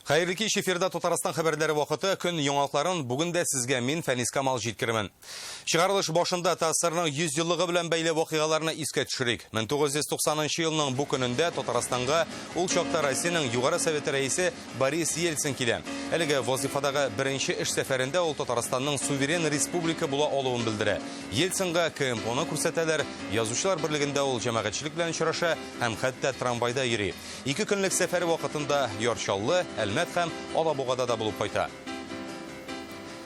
Хәерле кич, эфирда Татарстан хәбәрләре вакыты, көн яңалыкларын бүген дә сезгә мин, Фәнис Камал, җиткермен. Чыгарылыш башында ТАССРның 100 еллыгы белән бәйле вакыйгаларны искә төшерик. 1990 елның бу көнендә Татарстанга ул чакта Россиянең Югары Советы рәисе Борис Ельцин килә. Әлеге вазыйфадагы беренче эш сәфәрендә ул Татарстанның суверен республика була алуын белдерә. Ельцинга КМПОны күрсәтәләр, Язучылар берлегендә ул җәмәгатьчелек белән очраша һәм хәтта трамвайда йөри. Ике көнлек сәфәре вакытында Яр Чаллы, Әлмәт һәм Алабугада да булып кайта.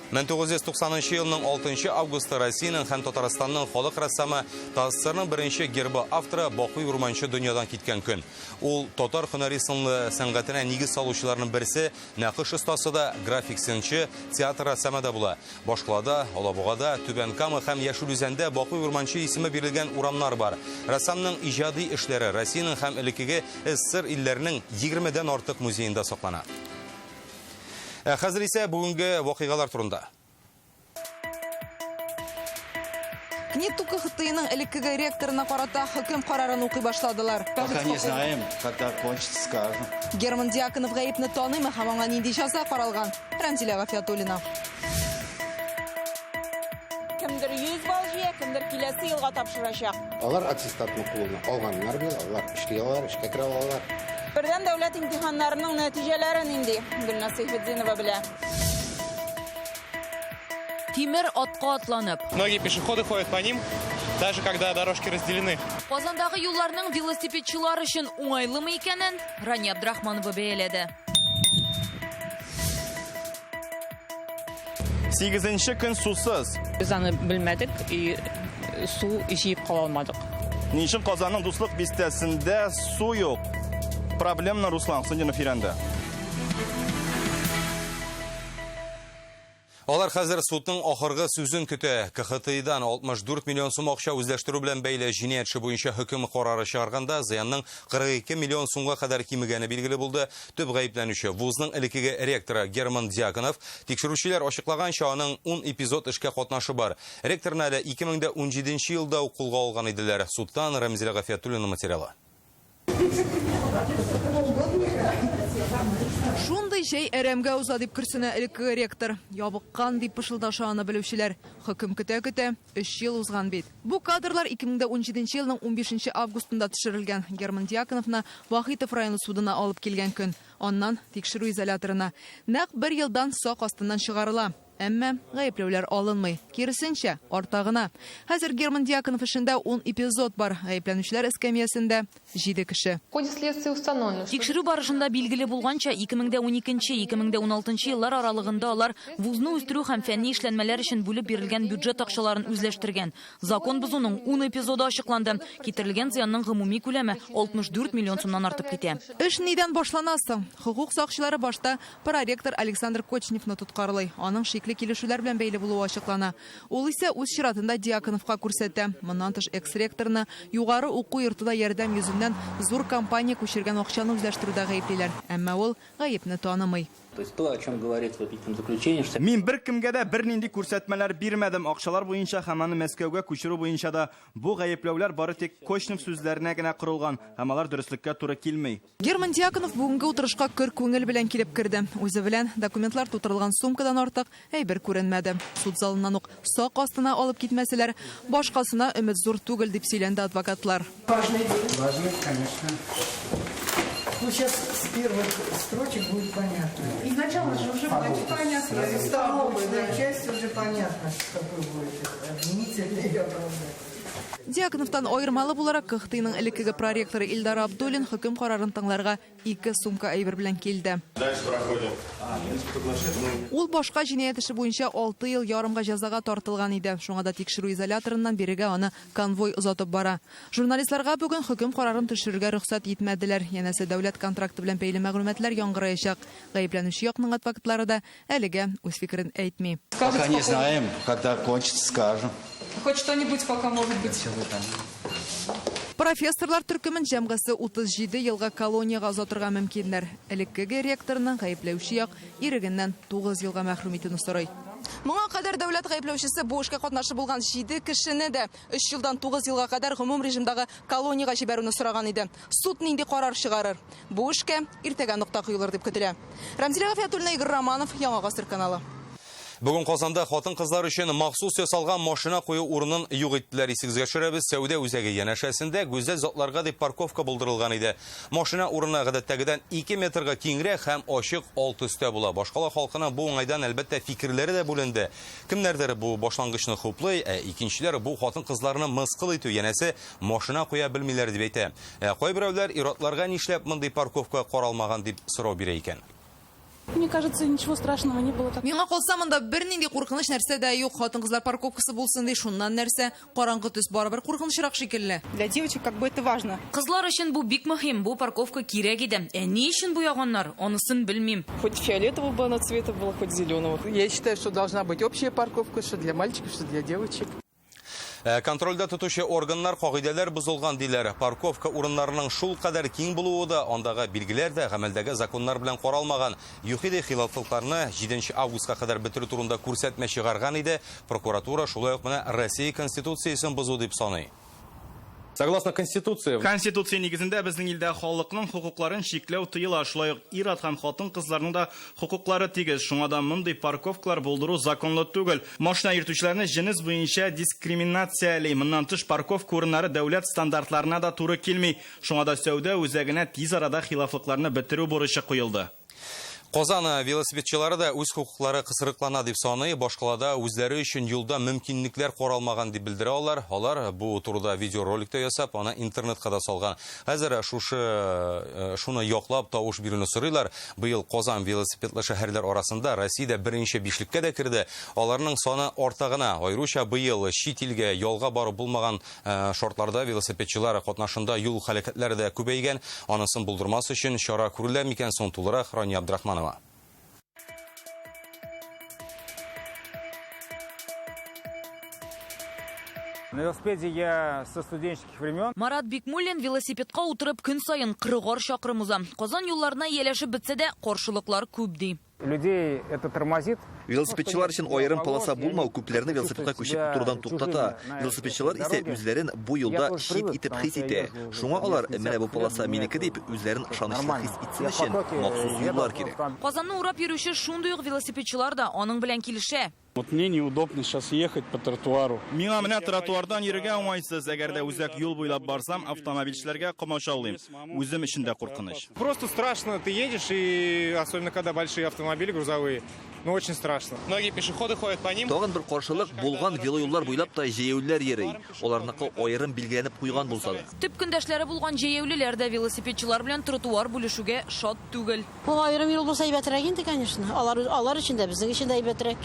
1990 елның 6 августы Россиянең һәм Татарстанның халык рәссамы, ТАССРның беренче гербы авторы Бакый Урманчы дөньядан киткән көн. Ул татар һөнәри сынлы сәнгатенә нигез салучыларның берсе, Нәкыш остасы да, график сынчы, театр рәссамы да була. Башкалада, Алабугада, Түбән Кама һәм Яшел Үзәндә Бакый Урманче исеме бирелгән урамнар бар. Рәссамның иҗади эшләре Россиянең һәм элеккеге СССР илләренең егермедән артык музеенда саклана. Ә хәзер исә бүгенге вакыйгалар турында. КНИТУ КХТИның элеккеге ректорына карата хөкем карарын укый башладылар. Пока не знаем, когда кончится, скажем. Герман Дьяконов гаепне таныймы һәм аңа нинди җәза каралган? Рәмзилә Гафиятуллина. Кемдер 100 балл җыя, кемдер киләсе елга тапшырачак. Алар аттестатны кулына алганнар бит, алар эшли алалар, эшкә керә алалар. Бердәм дәүләт имтиханнарының нәтиҗәләре нинди? Гөлназ Сәйфетдинова белә. Тимер атка атланып. Многие пешеходы ходят по ним, даже когда дорожки разделены. Казандагы юлларның велосипедчылар өчен уңайлымы икәнен Рания Абдрахманова бәяләде. Сигезенче көн сусыз. Без аны белмәдек и су җыеп кала алмадык. Ни өчен Казанның Дуслык бистәсендә су юк? Проблеманы Руслан Хусендинов өйрәнде. Алар хәзер судның ахыргы сүзен көтә. КХТИдан 64 миллион сум акча үзләштерү белән бәйле җинаять эше буенча хөкем карары чыгарганда зыянның 42 миллион сумга кадәр кимегәне билгеле булды. Төп гаепләнүче вузның элеккеге ректоры Герман Дьяконов. Тикшерүчеләр ачыклаганча, аның 10 эпизод эшкә катнашы бар. Ректорны әле 2017 елда ук кулга алган иделәр. Судтан Рәмзилә Гафиятуллина материалы. Шундый җәй әрәмгә уза, дип көрсенә элеккеге ректор. Ябыккан, дип пышылдаша аны белүчеләр. Хөкем көтә-көтә, өч ел узган бит. Бу кадрлар 2017 елның унбишенче августында төшерелгән. Герман Дьяконовны Вахитов районы судына алып килгән көн. Аннан, тикшерү изоляторына. Нәкъ бер елдан сак астыннан чыгарыла. Әмма гаепләүләр алынмый. Киресенчә, арта гына. Хәзер Герман Дьяконов эшендә ун эпизод бар, гаепләнүчеләр эскәмиясендә, җиде кеше. В ходе следствия установлено, что. Тикшерү барышында билгеле булганча, 2012, 2016 еллар аралыгында алар вузны үстерү һәм фәнни эшләнмәләр өчен бүлеп бирелгән бюджет акчаларын үзләштергән. Закон бозуның ун эпизоды ачыкланды. Китерелгән зыянның гомуми күләме 64 миллион сумнан артып китә. Эш нидән башлана соң? Хокук сакчылары башта Проректор Александр Кочневны тоткарлый. Аның шикле килешүләр белән бәйле булуы ачыклана. Ул исә үз чиратында Дьяконовка күрсәтә. Моннан тыш экс-ректорны югары уку йортына ярдәм йөзеннән зур компания күчергән акчаны үзләштерүдә гаеплиләр. Әмма ул гаепне танымый. То есть то, о чем говорится в обвинительном заключении, что. Мин беркемгә дә бернинди күрсәтмәләр бирмәдем, акчалар буенча һәм аны Мәскәүгә күчерү буенча да. Бу гаепләүләр бары тик Кочнев сүзләренә генә корылган һәм алар дөреслеккә туры килми. Герман Дьяконов бүгенге утырышка көр күңел белән килеп керде. Үзе белән документлар тутырылган сумкадан артык әйбер күренмәде. Суд залыннан ук сак астына алып китмәсәләр, башкасына өмет зур түгел, дип сөйләнде адвокатлар. Важный день. Важный, конечно. Ну, сейчас с первых строчек будет понятно. Изначально же уже будет понятно. Постановочная часть уже понятно, какой будет обвинительный или оправдательный. Дьяконовтан аермалы буларак, КХТИның элеккеге проректоры Илдар Абдуллин хөкем карарын тыңларга ике сумка әйбер белән килде. Ул башка җинаять эше буенча алты ел ярымга җәзага тартылган иде. Шуңа да тикшерү изоляторыннан бирегә аны конвой озатып бара. Журналистларга бүген хөкем карарын төшерергә рөхсәт итмәделәр. Янәсе, дәүләт контракты белән бәйле мәгълүматлар яңгыраячак. Гаепләнүче якның адвокатлары да Әлегә үз фикерен әйтми. Пока не знаем, когда кончится, скажем. Хоть что-нибудь пока может быть. Профессорлар төркемен җәмгысе 37 елга колониягә озатырга мөмкиннәр. Элеккеге ректорны гаепләүче як ирегеннән 9 елга мәхрүм итүне сорый. Моңа кадәр дәүләт гаепләүчесе бу эшкә катнашы булган 7 кешене дә 3 елдан 9 елга кадәр гомум режимдагы колониягә җибәрүне сораган иде. Суд нинди карар чыгарыр? Бу эшкә иртәгә нокта куелыр дип көтелә. Рәмзилә Гафиятуллина, Игорь Романов, Яңа Гасыр каналы. Бүген Казанда хатын-кызлар өчен махсус ясалган машина кую урынын юк иттеләр. Исегезгә төшерәбез, сәүдә үзәге янәшәсендә гүзәл затларга дип парковка булдырылган иде. Машина урыны гадәттәгедән 2 метрга киңрәк һәм ачык ал төстә була. Башкала халкының бу уңайдан, әлбәттә, фикерләре дә бүленде. Кемнәрдер бу башлангычны хуплый, ә икенчеләр бу хатын-кызларны мыскыл итү, янәсе машина куя белмиләр дип әйтә. Ә кайберәүләр ир-атларга нишләп мондый парковка каралмаган дип сорау бирә икән. Мне кажется, ничего страшного не было. Миңа калса, монда бернинди куркыныч нәрсә дә юк. Хатын-кызлар парковкасы булсын ди, шуннан нәрсә? Караңгы төс барыбер куркынычрак шикелле. Для девочек как бы это важно. Кызлар өчен бу бик мөһим, бу парковка кирәк иде. Ә ни өчен буяганнар, анысын белмим. Хоть фиолетового бы она цвета была, хоть зеленого. Я считаю, что должна быть общая парковка, что для мальчиков, что для девочек. Контрольдә тотучы органнар кагыйдәләр бозылган диләр. Парковка урыннарының шул кадәр киң булуы да, андагы билгеләр дә гамәлдәге законнар белән каралмаган. ЮХИДИ хилафлыкларны 7 августка кадәр бетерү турында күрсәтмә чыгарган иде. Прокуратура шулай ук менә Россия Конституциясен бозу дип саный. Согласно Конституции, Конституция нигезендә безнең илдә халыкның хокукларын чикләү тыела. Шулай ук ир-ат һәм хатын-кызларның да хокуклары тигез. Шуңа да мондый парковкалар булдыру законлы түгел. Машина йөртүчеләрне җенес буенча дискриминацияли. Моннан тыш парковка урыннары дәүләт стандартларына да туры килми. Шуңа да сәүдә үзәгенә тиз арада хилафлыкларны бетерү бурычы куелды. Казан велосипедчылары да үз хокуклары кысрыклана дип саный. Башкалада үзләре өчен юлда мөмкинлекләр каралмаган дип белдерә алар. Алар бу турыда видеоролик та ясап, аны интернетка да салган. Хәзер шуны яклап тавыш бирүне сорыйлар. Быел Казан велосипедлы шәһәрләр арасында Россиядә беренче бишлеккә дә керде. Аларның саны арта гына. Аеруча быел чит илгә ялга барып булмаган шартларда велосипедчылар катнашында юл һәлакәтләре дә күбәйгән. Анысын булдырмас өчен чара күрелә микән соң, тулырак Рания Абдрахманова. На велосипеде я со студенческих времен. Марат Бикмуллин велосипедка утырып көн саен 40 чакрым уза. Казан юлларына ияләшеп бетсә дә, каршылыклар күп ди. Людей это тормозит. Велосипедчылар өчен аерым полоса булмау күпләрне велосипедка күчеп утырудан туктата. Велосипедчылар исә үзләрен бу юлда чит итеп хис итә. Шуңа алар менә бу полоса минеке дип үзләрен ышанычлы хис итсен өчен махсус юллар кирәк. Казанны урап йөрүче шундый ук велосипедчылар да аның белән килешә. Вот мне неудобно сейчас ехать по тротуару. Миңа менә тротуардан йөрергә уңайсыз. Әгәр дә үзәк юл буйлап барсам, автомобильчеләргә комачаулыйм. Үзем өчен дә куркыныч. Просто страшно, ты едешь, и особенно когда большие автомобили грузовые, ну очень страшно. Многие пешеходы ходят по ним. Тагын бер каршылык булган велоюллар буйлап та җәяүлеләр йөри. Аларныкы аерым билгеләнеп куйган булса да. Төп көндәшләре булган җәяүлеләр дә велосипедчылар белән тротуар бүлешүгә шат түгел. Бу аерым юл булса әйбәтрәк инде, конечно. Алар өчен дә, безнең өчен дә әйбәтрәк.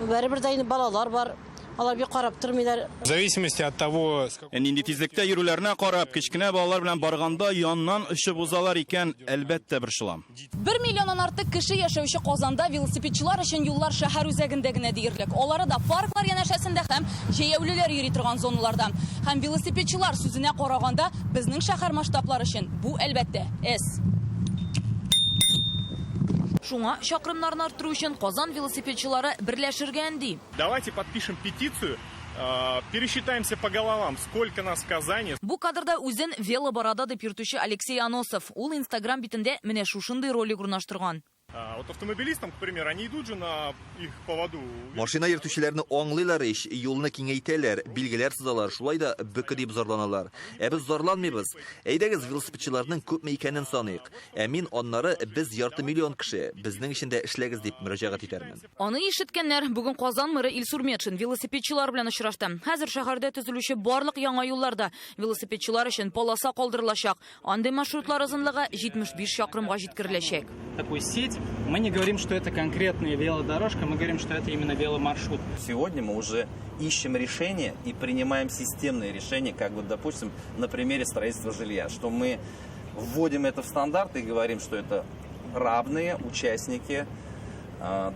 Бәрібір дә инде балалар бар, алар бик карап тормыйлар. В зависимости от того, Нинди тизлектә йөрүләренә карап, кечкенә балалар белән барганда яннан очып узалар икән, әлбәттә борчылам. 1 миллионнан артык кеше яшәүче Казанда велосипедчылар өчен юллар шәһәр үзәгендә генә диярлек. Алары да парклар янәшәсендә һәм җәяүлеләр йөри торган зоналарда. Һәм велосипедчылар сүзенә караганда, безнең шәһәр масштаблары өчен бу әлбәттә эс. Шуңа чакрымнарны арттыру өчен Казан велосипедчылары берләшергә өнди. Давайте подпишем петицию, пересчитаемся по головам, сколько нас в Казани. Бу кадрда үзен велобарада дип йөртүче Алексей Аносов. Ул Инстаграм битендә менә шушындый ролик урнаштырган. Вот автомобилистам, к примеру, они идут же на их поводу. Машина йөртүчеләрне аңлыйлар ич, юлны киңәйтәләр, билгеләр сызалар, шулай да бөке дип зарланалар. Ә без зарланмыйбыз. Әйдәгез велосипедчыларның күпме икәнен саныйк. Ә мин аннары без ярты миллион кеше, безнең өчен дә эшләгез дип мөрәҗәгать итәрмен. Аны ишеткәннәр. Бүген Казан мэры Илсур Метшин велосипедчылар белән очрашты. Хәзер шәһәрдә төзелүче барлык яңа юлларда велосипедчылар өчен полоса калдырылачак. Андый маршрутлар озынлыгы 75 чакрымга җиткереләчәк. Такую сеть. Мы не говорим, что это конкретная велодорожка, мы говорим, что это именно веломаршрут. Сегодня мы уже ищем решения и принимаем системные решения, как вот, допустим, на примере строительства жилья, что мы вводим это в стандарт и говорим, что это равные участники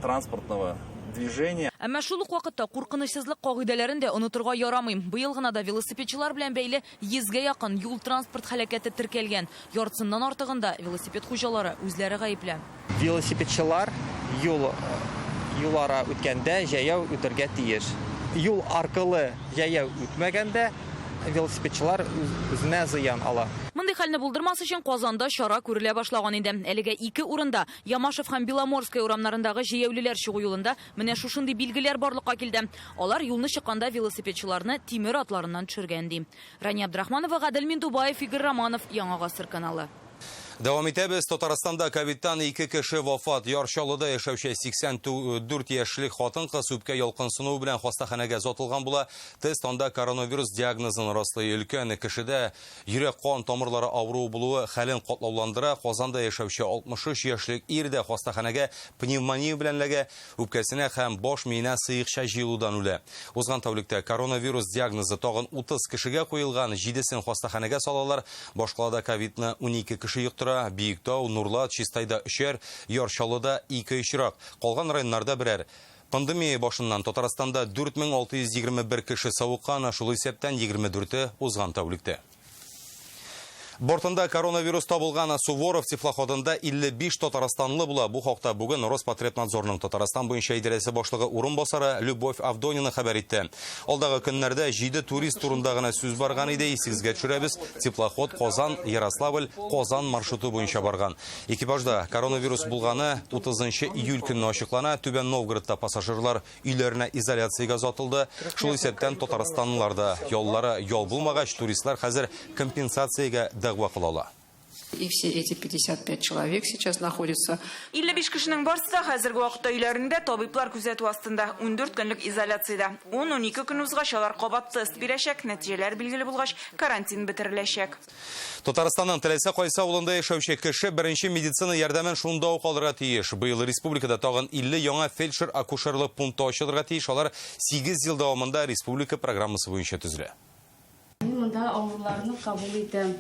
транспортного движения. Әмма шул ук вакытта куркынычсызлык кагыйдәләрен дә онытырга ярамый. Быел гына да велосипедчылар белән бәйле 100гә якын юл транспорт һәлакәте теркәлгән. Яртысыннан артыгында велосипед хуҗалары үзләре гаепле. Велосипедчылар юл Юл ара үткәндә җәяү үтәргә тиеш. Юл аркылы җәяү үтмәгәндә велосипедчылар үзенә зыян ала. Мондый хәлне булдырмас өчен Казанда чара күрелә башлаган инде. Әлегә ике урында, Ямашев һәм Беломорская урамнарындагы җәяүлеләр чыгу юлында менә шушындый билгеләр барлыкка килде. Алар юлны чыкканда велосипедчыларны тимер атларыннан төшергән ди. Рания Абдрахманова, Гадел Миндубаев, Игорь Романов, Яңа Гасыр каналы. Дәвам итәбез. Татарстанда ковидтан 2 кеше вафат. Яр Чаллыда яшәүче 84 яшьлек хатын-кыз үпкә ялкынсынуы белән хастаханәгә озатылган була. Тест анда коронавирус диагнозын раслый. Өлкән кешедә йөрәк-кан тамырлары авыруы булуы хәлен катлауландыра. Казанда яшәүче 63 яшьлек ир дә хастаханәгә пневмония белән эләгә, үпкәсенә һәм баш миенә сыекча җыелудан үлә. Узган тәүлектә коронавирус диагнозы тагын 30 кешегә куелган, 7-сен хастаханәгә салалар. Башкалада ковидны 12 кеше йоктыра. Биектау, Нурлат, Чистайда өчәр, Яр Чаллыда 2 очрак. Калган районнарда берәр. Пандемия башыннан Татарстанда 4621 кеше савыккан, шул исәптән 24-е узган тәүлектә. Бортында коронавирус табылган Суворов теплоходында 55 татарстанлы була. Бу хакта бүген Роспотребнадзорның Татарстан буенча идарәсе башлыгы урынбасары Любовь Авдонина хәбәр итте. Алдагы көннәрдә 7 турист турында гына сүз барган иде. Исегезгә төшерәбез, теплоход Казан, Ярославль, Казан маршруты буенча барган. Экипажда коронавирус булганы 30 июль көнне ачыклана. Түбән Новгородта пассажирлар өйләренә изоляциягә озатылды. Шул исәптән татарстанлылар да. Яллары ял булмагач, туристлар хәзер компенсациягә дәгъва кыла ала. И все эти 55 человек сейчас находятся. 55 кешенең барысы да хәзерге вакытта өйләрендә табиблар күзәтү астында 14 көнлек изоляциядә. 10-12 көн узгач алар кабат тест бирәчәк, нәтиҗәләр билгеле булгач карантин бетереләчәк. Татарстанның теләсә кайсы авылында яшәүче кеше беренче медицина ярдәмен шунда ук алырга тиеш. Быел республикада тагын 50 яңа фельдшер-акушерлык пункты ачылырга тиеш. Алар 8 ел дәвамында республика программасы буенча төзелә. Мин монда авыруларны кабул итәм.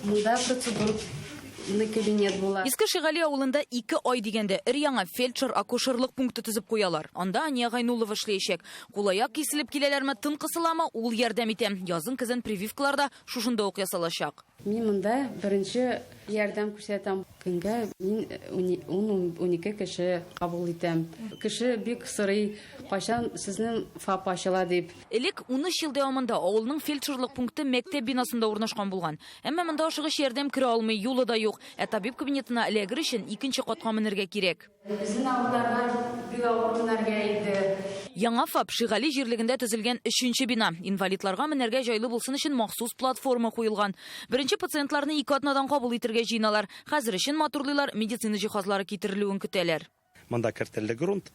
Монда процедурный кабинет була. Иске Шигали авылында 2 ай дигәндә өр-яңа фельдшер-акушерлык пункты төзеп куялар. Анда Ания Гайнуллова эшләячәк. Кул-аяк киселеп киләләрме, тын кысыламы, ул ярдәм итә. Язын көзен прививкалар да шушында ук ясалачак. Мин монда беренче ярдәм күрсәтәм. Көнгә мин 10-12 кеше кабул итәм. Кеше бик сорый, кайчан сезнең ФАП ачыла дип. Элек 13 ел дәвамында авылның фельдшерлык пункты мәктәп бинасында урнашкан булган. Әмма монда ашыгыч ярдәм керә алмый, юлы да юк. Ә табиб кабинетына эләгер өчен икенче катка менергә кирәк. Безнең авылларга бик авыр менәргә иде. Яңа ФАП Шигали җирлегендә төзелгән өченче бина. Инвалидларга менәргә җайлы булсын өчен махсус платформа куелган. Беренче пациентларны 2 атнадан кабул итергә җыеналар. Хәзер өчен матурлыйлар, медицина җиһазлары китерелүен көтәләр. Монда кертелде грунт.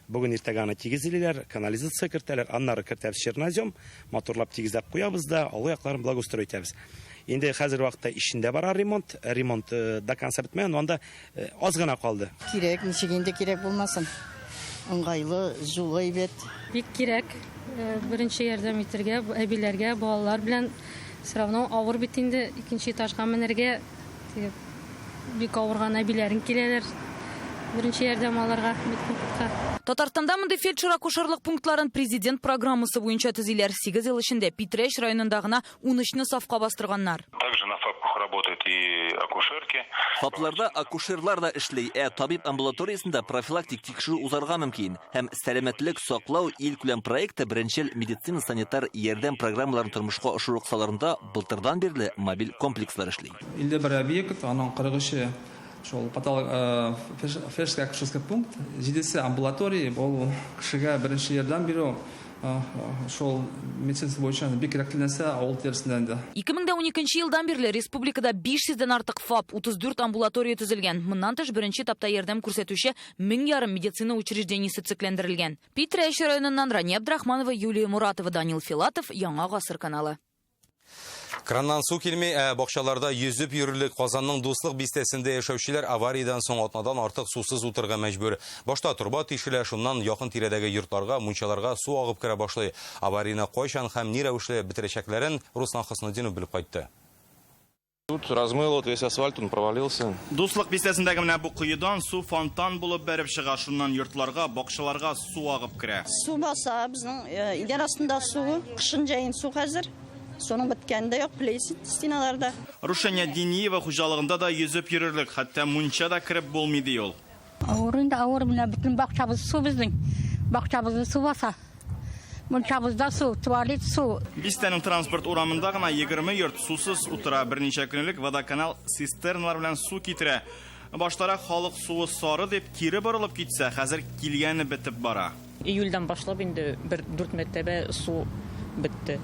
Бүген иртәгә аны тигезлиләр, канализация кертәләр, аннары кертәбез чернозем, матурлап тигезләп куябыз да, авыл якларын благоустрой итәбез. Инде хәзер вакытта эчендә бара ремонт, ремонт до конца бетмәгән, но анда аз гына калды. Кирәк, ничек инде кирәк булмасын. Ыңгайлы, җулы әйбәт. Бик кирәк, беренче ярдәм итәргә, әбиләргә, балалар белән все равно авыр бит инде икенче этажга менәргә. Бик авырган әбиләрең киләләр. Беренче ярдәм алырга медпунктка. Татарстанда мондый фельдшер-акушерлык пунктларын президент программасы буенча төзиләр. 8 ел эчендә Питрәч районында гына 13-не сафка бастырганнар. Также на ФАПах работают и акушерки. ФАПларда акушерлар да эшли, ә табиб амбулаториясендә профилактик тикшерү узарга мөмкин. Һәм сәламәтлек саклау илкүләм проекты беренчел медицина-санитар ярдәм программаларын тормышка ашыру кысаларында былтырдан бирле мобиль комплекслар эшли. 51 объект, аның 43-е шул фельдшерско-акушерский пункт, 7-се амбулатория, ул кешегә беренче ярдәм бирү, шул медицина буенча бик кирәкле нәрсә авыл тирәсендә инде. 2012 елдан бирле республикада 500дән артык ФАП, 34 амбулатория төзелгән. Моннан тыш беренче этапта ярдәм күрсәтүче 1500 медицина учреждениесе төзекләндерелгән. Питрәч районыннан Рания Абдрахманова, Юлия Муратова, Данил Филатов, Яңа Гасыр каналы. Краннан су килми, ә бакчаларда йөзеп йөрерлек Казанның Дуслык бистәсендә яшәүчеләр авариядән соң атнадан артык сусыз утырырга мәҗбүр. Башта торба тишелә, шуннан якын тирәдәге йортларга, мунчаларга су агып керә башлый. Аварияне кайчан һәм ни рәвешле бетерәчәкләрен Руслан Хөснетдинов белеп кайтты. Тут размыло, вот весь асфальт, он провалился. Дуслык бистәсендәге менә бу коедан су фонтан булып бәреп чыга, шуннан йортларга, бакчаларга су агып керә. Су баса, безнең идән астында су, кышын җәен су хәзер. Суның беткәне дә юк, плесень стеналарда. Рушания Диниева хуҗалыгында да йөзеп йөрерлек, хәтта мунча да кереп булмый ди ул. Авыр инде, авыр менә бөтен бакчабыз су безнең. Бакчабызны су баса. Мунчабызда су, туалет су. Бистәнең транспорт урамында гына 20 йорт сусыз утыра. Берничә көн элек водоканал цистерналар белән су китерә. Баштарак халык суы сары дип кире борылып китсә, хәзер килгәне бетеп бара. Июльдән башлап инде бер дүрт мәртәбә су бетте.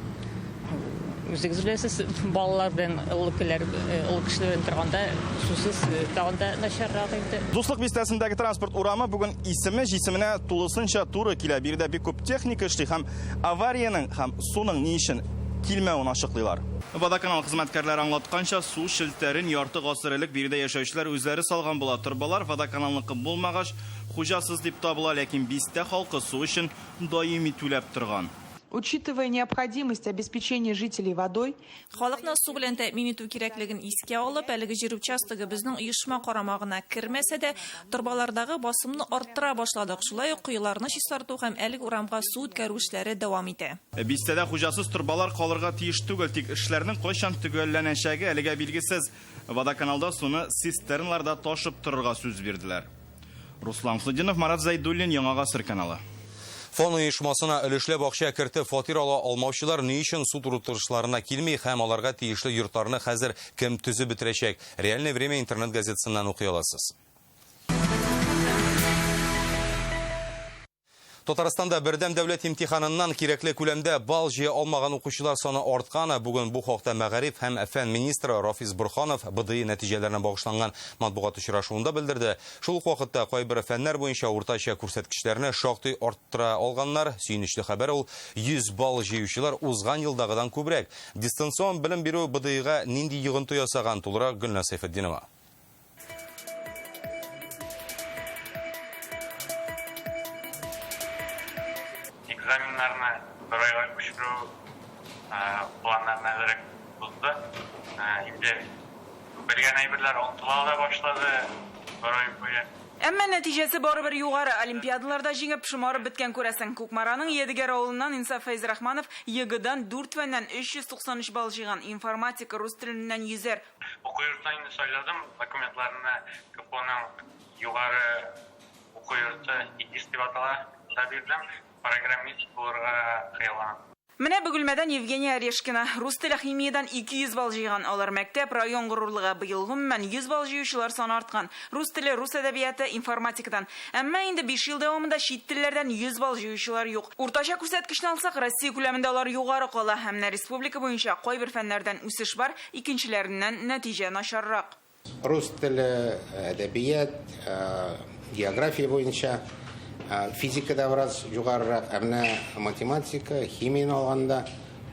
Үзегез беләсез, балалар белән олы кешеләр, олы кешеләр белән торганда сусыз тагын да начаррак инде. Дуслык бистәсендәге транспорт урамы бүген исеме җисеменә тулысынча туры килә. Биредә бик күп техника эшли һәм авариянең һәм суның ни өчен килмәвен ачыклыйлар. Водоканал хезмәткәрләре аңлатканча, су челтәрен ярты гасыр элек биредә яшәүчеләр үзләре салган була. Торбалар водоканалныкы булмагач, Хуҗасыз дип табыла, ләкин бистә халкы су өчен даими түләп торган. Учитывая необходимость обеспечения жителей водой, Халыкны су белән тәэмин итү кирәклеген искә алып, әлеге җир участогы безнең оешма карамагына кермәсә дә, торбалардагы басымны арттыра башладык. Шулай ук коеларны чистарту һәм әлеге урамга су үткәрү эшләре дәвам итә. Бистәдә хуҗасыз торбалар калырга тиеш түгел, тик эшләрнең кайчан төгәлләнәчәге әлегә билгесез. Водоканалда суны цистерналарда ташып торырга сүз бирделәр. Руслан Худинов, Марат Зайдуллин, Яңа Гасыр каналы. Фон оешмасына өлешләп акча кертеп фатир ала алмаучылар ни өчен суд утырышларына килми һәм аларга тиешле йортларны хәзер кем төзеп бетерәчәк? Реальное время интернет газетасыннан укый аласыз. Татарстанда бердәм дәүләт имтиханыннан кирәкле күләмдә балл җыя алмаган укучылар саны арткан. Бүген бу хакта мәгариф һәм фән министры Рафис Борханов БДИ нәтиҗәләренә багышланган матбугат очрашуында белдерде. Шул ук вакытта кайбер фәннәр буенча уртача күрсәткечләрне шактый арттыра алганнар. Сөенечле хәбәр ул 100 балл җыючылар узган елдагыдан күбрәк. Дистанцион белем бирү БДИга нинди йогынты ясаган? Тулырак Гөлназ Сәйфетдинова. Экзаменнарны бер айга күчерү планнарын әзрәк бозды. Инде белгән әйберләр онытыла да башлады бер ай буе. Әмма нәтиҗәсе барыбер югары. Олимпиадаларда җиңеп, шомарып беткән күрәсең. Кукмараның Ядегәр авылыннан Инсаф Фәйзрахманов ЕГЭдан дүрт фәннән 393 балл җыйган, информатика, рус теленнән йөзәр. Уку йортын инде сайладым, документларны КФУның югары уку йорты ИТИС дип атала, шунда бирдем. Программист булырга хыялланам. Менә Бөгелмәдән Евгения Орешкина. Рус теле, химиядән 200 балл җыйган. Алар мәктәп, район горурлыгы. Быел гомумән 100 балл җыючылар саны арткан. Рус теле, рус әдәбияты, информатикадан. Әмма инде биш ел дәвамында чит телләрдән 100 балл җыючылар юк. Уртача күрсәткечне алсак, Россия күләмендә алар югары кала. Ә менә республика буенча кайбер фәннәрдән үсеш бар, икенчеләреннән нәтиҗә начаррак. Рус теле, әдәбият, география буенча, физикада бераз югарырак, ә менә математика, химияне алганда,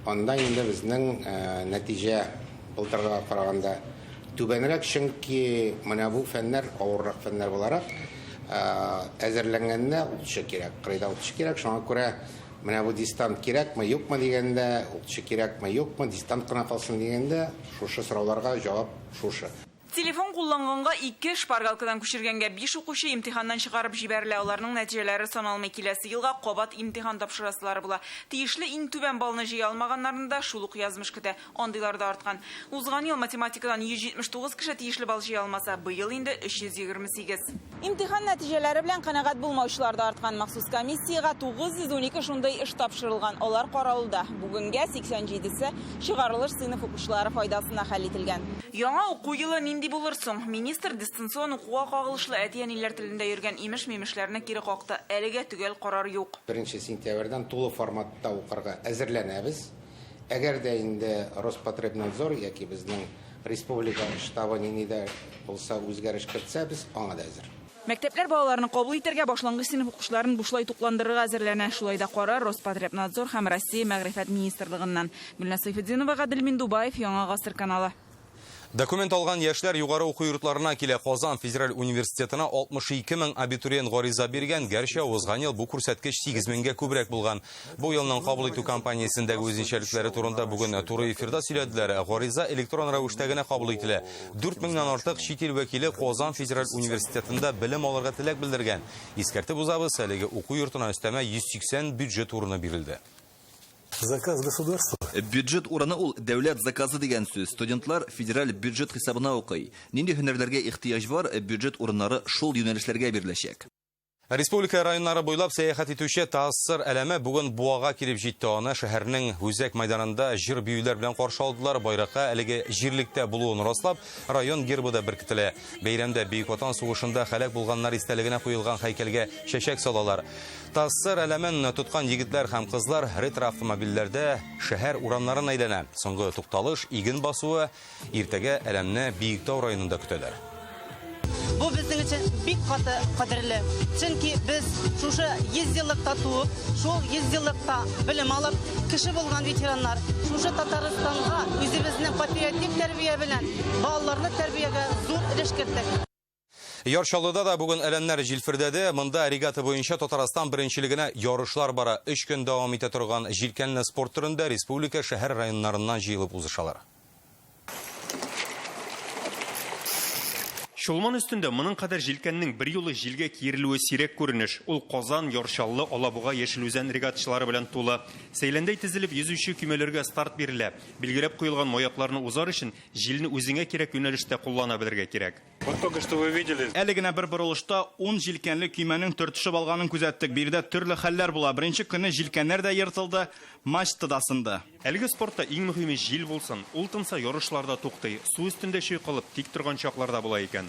анда инде безнең нәтиҗә былтыргыга караганда түбәнрәк, чөнки менә бу фәннәр авыррак фәннәр буларак, әзерләнгәндә укытучы кирәк, кырыйда укытучы кирәк, шуңа күрә менә бу дистант кирәкме, юкмы дигәндә, укытучы кирәкме, юкмы, дистант кына калсын дигәндә, шушы сорауларга җавап шушы. Телефон кулланганга ике, шпаргалкадан күчергәнгә биш укучы имтиханнан чыгарып җибәрелә. Аларның нәтиҗәләре саналмый. Киләсе елга кабат имтихан тапшырасылары була. Тиешле иң түбән баллны җыя алмаганнарны да шул ук язмыш көтә. Андыйлар да арткан. Узган ел математикадан 179 кеше тиешле балл җыя алмаса, быел инде 328. Имтихан нәтиҗәләре белән канәгать булмаучылар да арткан. Махсус комиссиягә 912 шундый эш тапшырылган. Алар каралуда. Бүгенгә 87-се чыгарылыш сыйныф укучылары файдасына хәл ителгән. Яңа уку елы нинди булыр соң? Министр дистанцион укуга кагылышлы әти-әниләр телендә йөргән имеш-мимешләрне кире какты. Әлегә төгәл карар юк. Беренче сентябрьдән тулы форматта укырга әзерләнәбез. Әгәр дә инде Роспотребнадзор яки безнең республика штабы нинди дә булса үзгәреш кертсә, без аңа да әзер. Мәктәпләр балаларны кабул итәргә, башлангыч сыйныф укучыларын бушлай тукландырырга әзерләнә. Шулай да карар Роспотребнадзор һәм Россия Мәгърифәт министрлыгыннан. Гөлназ Сәйфетдинова, Гадел Миндубаев, Яңа гасыр каналы. Документ алган яшьләр югары уку йортларына килә. Казан федераль университетына 62 мең абитуриент гариза биргән, гәрчә узган ел бу күрсәткеч 8 меңгә күбрәк булган. Бу елның кабул итү кампаниясендәге үзенчәлекләре турында бүген туры эфирда сөйләделәр. Гариза электрон рәвештә генә кабул ителә. 4 меңнән артык чит ил вәкиле Казан федераль университетында белем алырга теләк белдергән. Искәртеп узабыз, әлеге уку йортына өстәмә 180 бюджет урыны бирелде. Заказ государства. Бюджет урыны ул дәүләт заказы дигән сүз. Студентлар федераль бюджет хисабына укый. Нинди һөнәрләргә ихтыяҗ бар, бюджет урыннары шул юнәлешләргә биреләчәк. Республика районнары буйлап сәяхәт итүче ТАССР әләме бүген Буага килеп җитте. Аны шәһәрнең үзәк мәйданында җыр-биюләр белән каршы алдылар. Байракка әлеге җирлектә булуын раслап, район гербы да беркетелә. Бәйрәмдә Бөек Ватан сугышында һәлак булганнар истәлегенә куелган һәйкәлгә чәчәк салалар. ТАССР әләмен тоткан егетләр һәм кызлар ретро-автомобильләрдә шәһәр урамнарын әйләнә. Соңгы тукталыш иген басуы. Иртәгә әләмне Биектау районында көтәләр. Бу безнең өчен бик каты кадерле. Чөнки без шушы 100 еллыкта туып, шул 100 еллыкта белем алып, кеше булган ветераннар, шушы Татарстанга үзебезнең патриотик тәрбия белән балаларны тәрбиягә зур өлеш керттек. Яр Чаллыда да бүген әләмнәр җилфердәде. Монда регата буенча Татарстан беренчелегенә ярышлар бара. 3 көн дәвам итә торган җилкәнле спорт төрендә республика шәһәр районнарыннан җыелып узышалар. Чулман өстендә моның кадәр җилкәннең бер юлы җилгә киерелүе сирәк күренеш. Ул Казан, Яр Чаллы, Алабуга, Яшел Үзән регатачылары белән тулы. Сәйләндәй тезелеп йөзүче көймәләргә старт бирелә. Билгеләп куелган маякларны узар өчен җилне үзеңә кирәк юнәлештә куллана белергә кирәк. Вот только что вы видели. Әле генә бер борылышта 10 җилкәнле көймәнең төртешеп алганын күзәттек. Биредә төрле хәлләр була. Беренче көнне җилкәннәр дә ертылды, мачта да сынды. Әлеге спортта иң мөһиме җил булсын. Ул тынса ярышларда туктый. Су өстендә чайкалып тик торган чакларда була икән.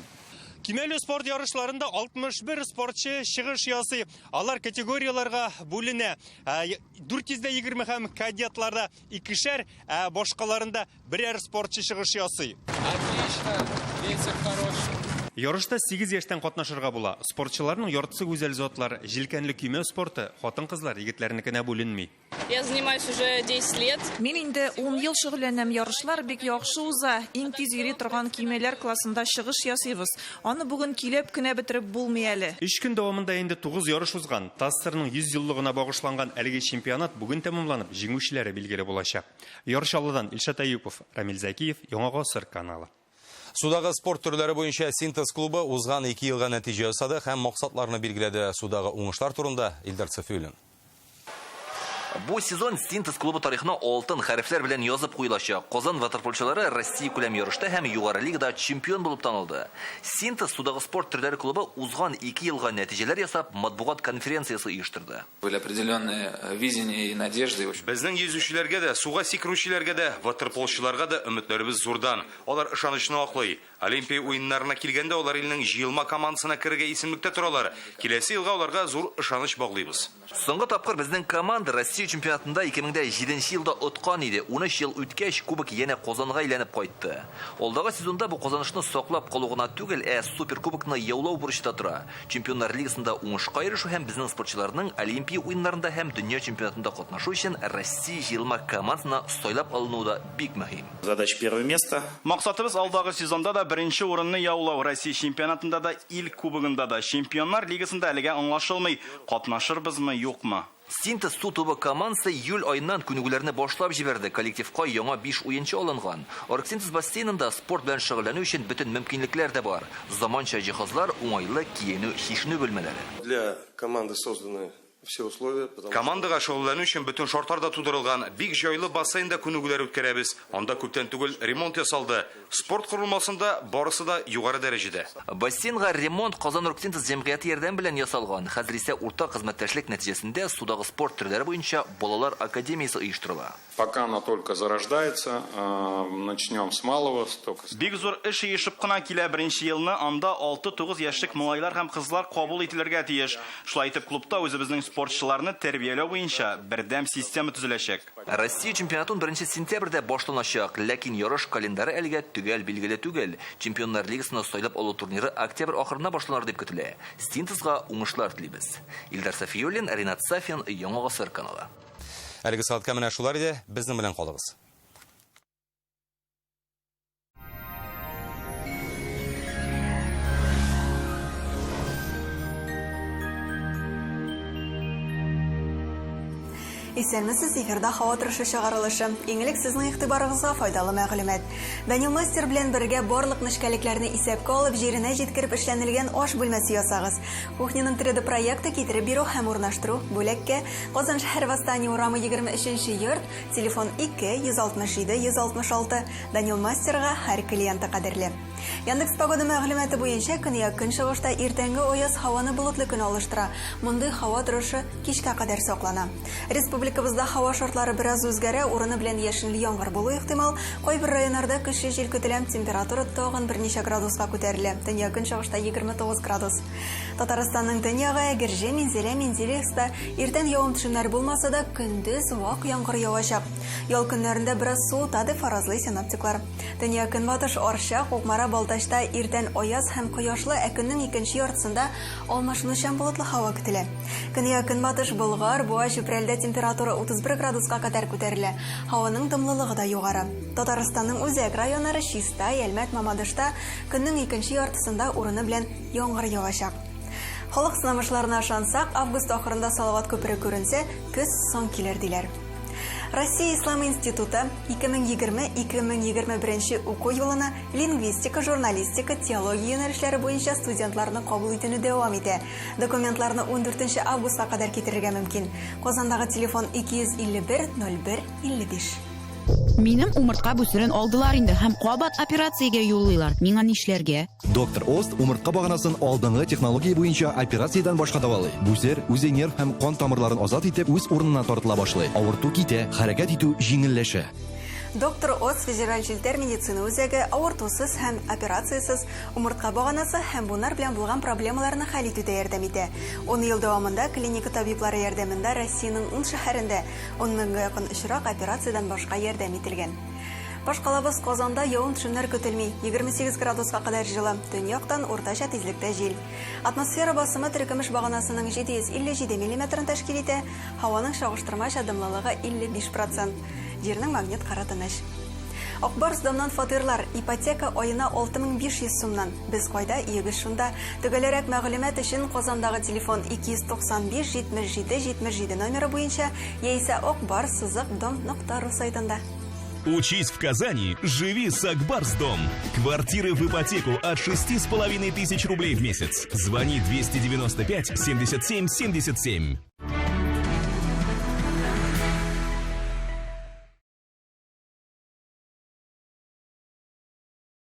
Кимәле спорт ярышларында 61 спортчы чыгыш ясый. Алар категорияләргә бүленә. 420 һәм кадетларда икешәр, ә башкаларында берәр спортчы чыгыш ясый. Отлично, ветер хороший. Ярышта 8 яшьтән катнашырга була. Спортчыларның яртысы гүзәл затлар. Җилкәнле көймә спорты хатын-кызлар, егетләрнекенә бүленми. Я занимаюсь уже 10 лет. Мин инде 10 ел шөгыльләнәм. Ярышлар бик яхшы уза. Иң тиз йөри торган көймәләр классында чыгыш ясыйбыз. Аны бүген килеп кенә бетереп булмый әле. 3 көн дәвамында инде 9 ярыш узган. ТАССРның 100 еллыгына багышланган әлеге чемпионат бүген тәмамланып, җиңүчеләре билгеле булачак. Яр Чаллыдан Илшат Әюпов, Рамил Зәкиев, Яңа Гасыр каналы. Судагы спорт төрләре буенча Синтез клубы узган 2 елга нәтиҗә ясады һәм максатларны билгеләде. Судагы уңышлар турында Илдар Сафиуллин. Бу сезон Синтез клубы тарихына алтын хәрефләр белән язып куелачак. Казан ватерполчылары Россия күләм ярышта һәм югары лигада чемпион булып танылды. Синтез судагы спорт төрләре клубы узган 2 елга нәтиҗәләр ясап, матбугат конференциясе оештырды. Были определенные видения и надежды. Безнең йөзүчеләргә дә, суга сикерүчеләргә дә, ватерполчыларга да өметләребез зурдан. Алар ышанычны аклый. Олимпия уеннарына килгәндә алар илнең җыелма командасына керергә исемлектә торалар. Киләсе елга аларга зур ышаныч баглыйбыз. Соңгы тапкыр безнең команда Россия чемпионатында 2007 елда откан иде. 13 ел үткәч, кубок янә Казанга әйләнеп кайтты. Алдагы сезонда бу казанышны саклап калу гына түгел, ә суперкубокны яулау бурычы да тора. Чемпионнар лигасында уңышка ирешү һәм безнең спортчыларның Олимпия уеннарында һәм дөнья чемпионатында катнашу өчен Россия җыелма командасына сайлап алынуы да бик мөһим. Задача первое место. Максатыбыз алдагы сезонда да беренче урынны яулау. Россия чемпионатында да, ил кубогында да, Чемпионнар лигасында әлегә аңлашылмый, катнашырбызмы, юкмы. Синтез су тубы командасы июль айыннан күнегүләрне башлап җибәрде. Коллективка яңа 5 уенчы алынган. Оргсинтез бассейнында спорт белән шөгыльләнү өчен бөтен мөмкинлекләр дә бар. Заманча җиһазлар, уңайлы киенү, чишенү бүлмәләре. Для команды созданы все условия, потому что Командага шөгыльләнү өчен бөтен шартлар да тудырылган. Бик җайлы бассейнда күнегүләр үткәрәбез. Анда күптән түгел ремонт ясалды. Спорт корылмасында барысы да югары дәрәҗәдә. Бассейнга ремонт Казан Оргсинтез җәмгыяте ярдәме белән ясалган. Хәзер исә уртак хезмәттәшлек нәтиҗәсендә судагы спорт төрләре буенча балалар академиясе оештырыла. Пока она только зарождается, начнем с малого, столько с Бик зур эш оешып кына килә. Беренче елны анда 6-9 яшьлек малайлар һәм кызлар кабул ителергә тиеш. Шулай итеп клубта үзебезнең спортчыларны тәрбияләү буенча бердәм система төзеләчәк. Россия чемпионаты 1 сентябрьдә башланачак, ләкин ярыш календаре әлегә төгәл билгеле түгел. Чемпионнар лигасына сайлап алу турниры октябрь ахырына башланыр дип көтелә. Синтезга уңышлар телибез. Илдар Сафиуллин, Ринат Сафин, Яңа Гасыр каналы. Әлеге сәгатькә менә шулар иде. Безнең белән калыгыз. Исәнмесез, эфирда һава торышы чыгарылышы. Иң элек сезнең игътибарыгызга файдалы мәгълүмат. Данил Мастер белән бергә барлык нечкәлекләрне исәпкә алып, җиренә җиткереп эшләнелгән аш бүлмәсе ясагыз. Кухняның 3D проекты китереп бирү һәм урнаштыру бүләккә. Казан шәһәре Восстание урамы 23 йорт, телефон 2 167 166. Данил Мастерга һәр клиенты кадерле. Яндекс Погода мәгълүматы буенча, көньяк-көнчыгышта иртәнге аяз һаваны болытлы көн алыштыра. Мондый һава торышы кичкә кадәр саклана. Республикабызда һава шартлары бераз үзгәрә, урыны белән яшенле яңгыр булу ихтимал. Кайбер районнарда көчле җил көтелә, температура тагын берничә градуска күтәрелә. Төньяк-көнчыгышта 29 градус. Татарстанның төньягы, Әгерҗе, Минзәлә, Менделеевскта иртән явым-төшемнәр булмаса да, көндез вак яңгыр явачак. Ял көннәрендә бераз суыта, дип фаразлый синоптиклар. Төньяк-көнбатыш Арча, Кукмара, Балтачта иртән аяз һәм кояшлы, ә көннең икенче яртысында алмашынучан болытлы һава көтелә. Көньяк-көнбатыш Болгар, Буа, Чүпрәлдә температура 31 градуска кадәр күтәрелә. Һаваның дымлылыгы да югары. Татарстанның үзәк районнары Чистай, Әлмәт, Мамадышта көннең икенче яртысында урыны белән яңгыр явачак. Халык сынамышларына ышансак, август ахырында Салават күпере күренсә, көз соң килер диләр. Россия Ислам институты 2020-2021 уку елына лингвистика, журналистика, теология юнәлешләре буенча студентларны кабул итүне дәвам итә. Документларны 14 августка кадәр китерергә мөмкин. Казандагы телефон 251 01 55. Минем умыртка бүсерен алдылар инде һәм кабат операциягә юллыйлар. Миңа нишләргә? Доктор Ост умыртка баганасын алдынгы технология буенча операциядән башка дәвалый. Бүсер үзе нерв һәм кан тамырларын азат итеп, үз урынына тартыла башлый. Авырту китә, хәрәкәт итү җиңелләшә. Доктор Ост федераль челтәр медицина үзәге авыртусыз һәм операциясез умыртка баганасы һәм буннар белән булган проблемаларны хәл итүдә ярдәм итә. Ун ел дәвамында клиника табиблары ярдәмендә Россиянең ун шәһәрендә Ун меңгә якын очрак операциядән башка ярдәм ителгән. Башкалабыз Казанда явым-төшемнәр көтелми. 28 градуска кадәр җылы. Төньяктан уртача тизлектә җил. Атмосфера басымы терекөмеш баганасының 757 миллиметрын тәшкил итә, һаваның чагыштырмача дымлылыгы 55 процент. Җирнең магнит кыры тыныч. Ак Барс домнан фатирлар, ипотека аена 6500 сумнан. Без кайда, өегез шунда. Төгәлрәк мәгълүмат өчен Казандагы телефон 295 77 77 номеры буенча яисә Ак Барс сызык дом нокта ру сайтында. Учись в Казани, живи с Акбарс Дом. Квартиры в ипотеку от 6,5 тысяч рублей в месяц. Звони 295 77 77.